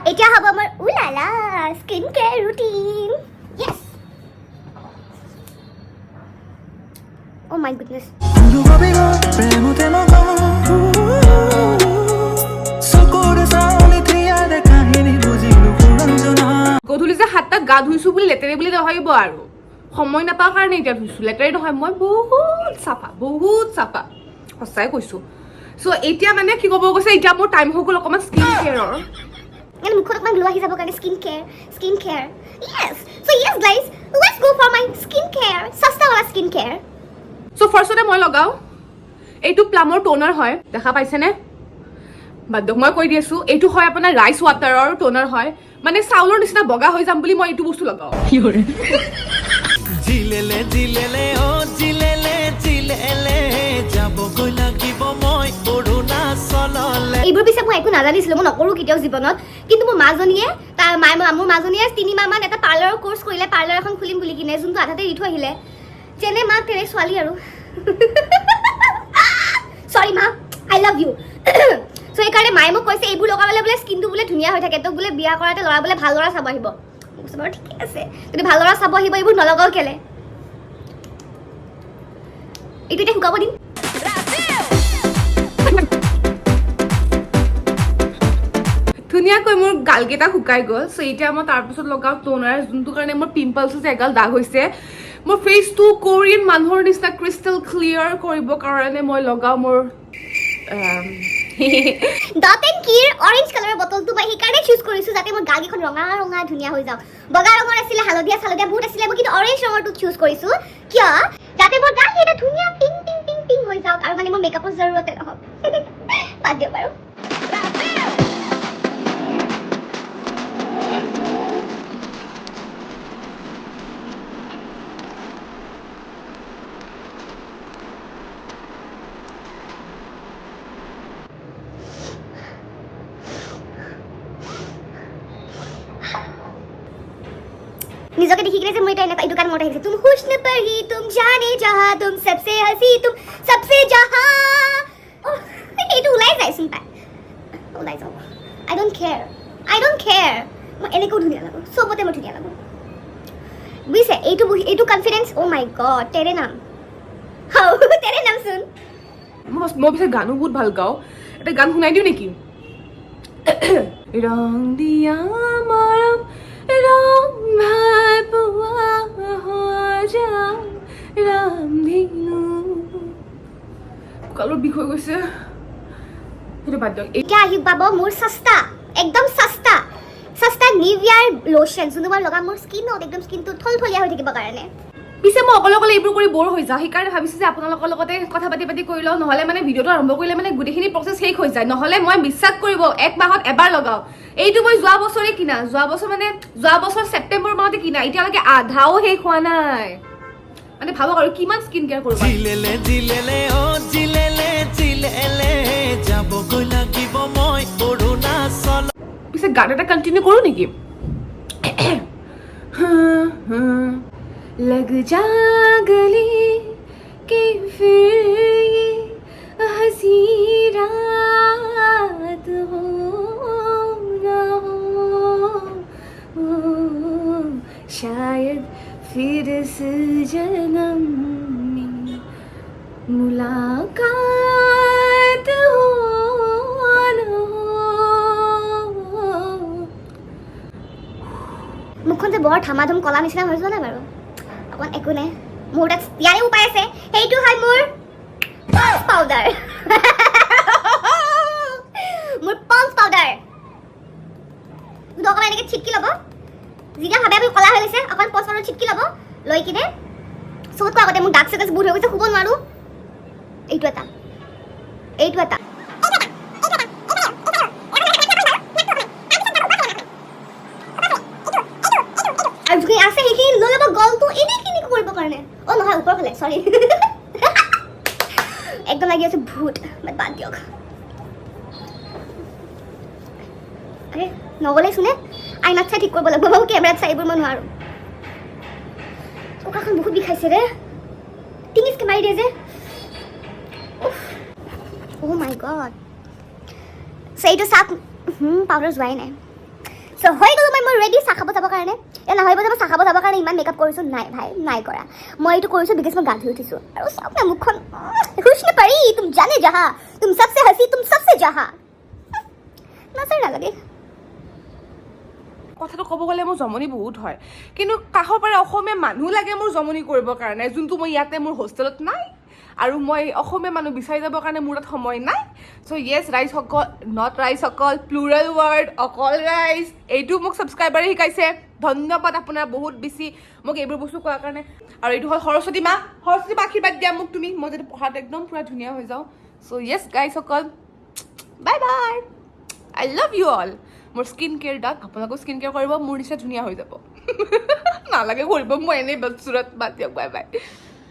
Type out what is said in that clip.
এতিয়া হ'ব মোৰ উলালা skin care routine. Yes, oh my goodness. অনুভৱী প্ৰেমতে মগন, চকুৰ চাউনি থিয়াৰে কাহিনী বুজিলো সুৰঞ্জনা। গধূলি যে 7টাত গা ধুইছো বুলি লেতেৰে বুলি নাভাবিব আৰু। সময় নাপাওঁ কাৰণে এতিয়া ধুইছো, লেতেৰে নহয়। মই বহুত চাফা, বহুত চাফা, সঁচাই কৈছো। চ' এতিয়া মানে কি ক'ব গৈছে, এতিয়া মোৰ টাইম হৈ গ'ল অকণমান স্কিন কেয়াৰৰ। মানে মুখত অকণমান গ্ল' আহি যাবৰ কাৰণে skin care, skin care, yes. So yes guys, let's go for my skin care, সস্তাৱালা skin care. চ' ফাৰ্ষ্টতে মই লগাওঁ এইটো প্লামৰ টোনাৰ হয়, দেখা পাইছেনে? বাদ দিয়ক, মই কৈ দি আছোঁ। এইটো হয় আপোনাৰ ৰাইচ ৱাটাৰৰ টোনাৰ হয়, মানে চাউলৰ নিচিনা বগা হৈ যাম বুলি মই এইটো বস্তু লগাওঁ। জিলেলে জিলেলে অ জিলেলে জিলেলে, যাবগৈ লাগিব মই অৰুণাচললে। এইবোৰ পিছে মই একো নাজানিছিলোঁ, মই নকৰোঁ কেতিয়াও জীৱনত। কিন্তু মোৰ মাজনীয়ে, তাৰ মায়ে, মোৰ মাজনীয়ে 3 মাহমান এটা পাৰ্লাৰৰ কৰ্চ কৰিলে, পাৰ্লাৰ এখন খুলিম বুলি কিনে, যোনটো আধাতে এৰি থৈ আহিলে। যেনে মাক তেনে ছোৱালী আৰু। চৰি মা, I love you. চ' সেইকাৰণে মায়ে মোক কৈছে, এইবোৰ লগাবলৈ বোলে স্কিনটো বোলে ধুনীয়া হৈ থাকে, তোক বোলে বিয়া কৰাতে ল'ৰা বোলে ভাল ল'ৰা চাব আহিব। মই কৈছোঁ, বাৰু ঠিকে আছে, যদি ভাল ল'ৰা চাব আহিব এইবোৰ নলগাও কেলে? এইটো এতিয়া শুকাব দিম। ধুনীয়াকৈ মোৰ গালকেইটা শুকাই গ'ল। চ' এতিয়া মই তাৰপিছত লগাওঁ টোনাৰ, যোনটো কাৰণে মোৰ পিম্পলছ যে এগাল দাগ হৈছে, মোৰ ফেচটো কোৰিয়ান মানুহৰ নিচিনা ক্ৰিষ্টেল ক্লিয়াৰ কৰিবৰ কাৰণে মই লগাওঁ মোৰ ডট এণ্ড কিৰ অৰেঞ্জ কালাৰৰ বটলটো মই সেইকাৰণে চুজ কৰিছোঁ যাতে মোৰ গালকেইখন ৰঙা ৰঙা ধুনীয়া হৈ যাওক। বগা ৰঙৰ আছিলে, হালধীয়া চালধীয়া বহুত আছিলে, মই কিন্তু অৰেঞ্জ ৰঙৰটো চুজ কৰিছোঁ। কিয়? যাতে মোৰ গালকেইটা ধুনীয়া পিংক পিংক পিংক পিংক হৈ যাওক আৰু মানে মোৰ মেকআপৰ জৰুৰতে নহওক। বাদ দিয়ক বাৰু। নিজকে দেখি কিনে যে মোৰ এতিয়া এনেকুৱা এইটো গান মনত আহিছে, तुम हुस्न पर ही तुम जाने जहाँ, तुम सबसे हसीं तुम सबसे जहाँ। অহ, এইটো ওলাই যায়চোন পাই, ওলাই যাওক। I don't care, I don't care. মই এনেকৈও ধুনীয়া লাগোঁ, চবতে মই ধুনীয়া লাগোঁ, বুজিছে? এইটো কনফিডেঞ্চ, অ' মাই গড, तेरे नाम হাও तेरे नाम চোন। মই পিছে গানো বহুত ভাল গাওঁ। এটা গান শুনাই দিওঁ নেকি? ৰং দিয়া মৰম, ৰং ভাল পোৱা যাম ৰামধেনু। কঁকালৰ বিষ হৈ গৈছে, সেইটো বাদ দিয়ক। এতিয়া আহি পাব মোৰ সস্তা, একদম সস্তা সস্তা নিভিয়াৰ লোচন, যোনটো মই লগাম মোৰ স্কিনত একদম স্কিনটো থলথলীয়া হৈ থাকিবৰ কাৰণে। পিছে মই অকলে অকলে এইবোৰ কৰি বৰ হৈ যাওঁ, সেইকাৰণে ভাবিছোঁ যে আপোনালোকৰ লগতে কথা পাতি পাতি কৰি লওঁ। নহ'লে মানে ভিডিঅ'টো আৰম্ভ কৰিলে মানে গোটেইখিনি প্ৰচেছ শেষ হৈ যায়। নহ'লে মই বিশ্বাস কৰিব, এক মাহত এবাৰ লগাওঁ। এইটো মই যোৱা বছৰে কিনা, যোৱা বছৰ মানে যোৱা বছৰ ছেপ্টেম্বৰ মাহতে কিনা, এতিয়ালৈকে আধাও শেষ হোৱা নাই। মানে ভাবক আৰু কিমান স্কিন কেয়াৰ কৰিব। জিলেলে জিলেলে অ জিলেলে জিলেলে, যাবগৈ লাগিব মই অৰুণাচল। পিছে গান এটা কণ্টিনিউ কৰোঁ নেকি? लग जा गले के फिर ये हसीं रात हो ना हो, शायद फिर इस जन्म में मुलाकात हो न हो। মুখখন যে বৰ ধামাধুম কলা নিচিনা হৈ যোৱা নাই বাৰু অকণ? একো নাই, মোৰ তাত ইয়াৰে উপায় আছে। সেইটো হয় মোৰ পন্স পাউডাৰ। মোৰ পন্স পাউডাৰ অকণমান এনেকৈ ছিটকি ল'ব। যেতিয়া ভাবে আপুনি ক'লা হৈ গৈছে, অকণমান পন্স পাউডাৰ ছিটকি ল'ব। লৈ কিনে চবতকৈ আগতে মোৰ ডাৰ্ক চাৰ্কলছ বহুত হৈ গৈছে, শুব নোৱাৰোঁ। এইটো এটা, এইটো এটা আৰু যিখিনি আছে সেইখিনি লৈ ল'ব গলটো এনেখিনি কৰিবৰ কাৰণে। অ' নহয়, ওপৰ ফালে, চৰি। একদম লাগি আছে ভূত, বাট বাদ দিয়ক। আৰে নগ'লে চোনে, আইনাত চাই ঠিক কৰিব লাগিব বাৰু, কেমেৰাত চাই এইবোৰ মই নোৱাৰোঁ। কঁকালখন বহুত বিষাইছে ৰে, টিঙিচকে মাৰি দিয়ে যে। অ' মাই গড। চ' এইটো চাওক, পাউডাৰ যোৱাই নাই। চ' হৈ গ'লো মই ৰেডি চাহ খাব যাবৰ কাৰণে। এ নাভাবিব যে মই চাহ খাব যাবৰ কাৰণে ইমান মেকআপ কৰিছোঁ। নাই ভাই, নাই কৰা। মই এইটো কৰিছোঁ because মই গা ধুই উঠিছোঁ। আৰু চাওক না মুখখন। हुस्न परी तुम जाने जहाँ, तुम सबसे हसीं, तुम सबसे जहाँ। নজৰ নালাগে। কথাটো ক'ব গ'লে মোৰ জমনি বহুত হয়, কিন্তু কাষৰ পৰা অসমীয়া মানুহ লাগে মোৰ জমনি কৰিবৰ কাৰণে, যোনটো মই ইয়াতে মোৰ হোষ্টেলত নাই আৰু মই অসমীয়া মানুহ বিচাৰি যাবৰ কাৰণে মোৰ তাত সময় নাই। চ' য়েছ, ৰাইজসকল, not ৰাইজসকল, প্লুৰেল ৱৰ্ড, অকল ৰাইজ। এইটো মোক ছাবস্ক্ৰাইবাৰে শিকাইছে। ধন্যবাদ আপোনাৰ বহুত বেছি মোক এইবোৰ বস্তু কোৱাৰ কাৰণে। আৰু এইটো হ'ল সৰস্বতী মা। সৰস্বতী মা, আশীৰ্বাদ দিয়া মোক তুমি, মই যাতে পঢ়াত একদম পূৰা ধুনীয়া হৈ যাওঁ। চ' য়েছ গাইজসকল, bye bye, I love you all. মোৰ স্কিন কেয়াৰ ডান। আপোনালোকেও স্কিন কেয়াৰ কৰিব, মোৰ নিচিনা ধুনীয়া হৈ যাব। নালাগে কৰিব, মই এনেই বদচুৰত। বাদ দিয়ক, বাই বাই।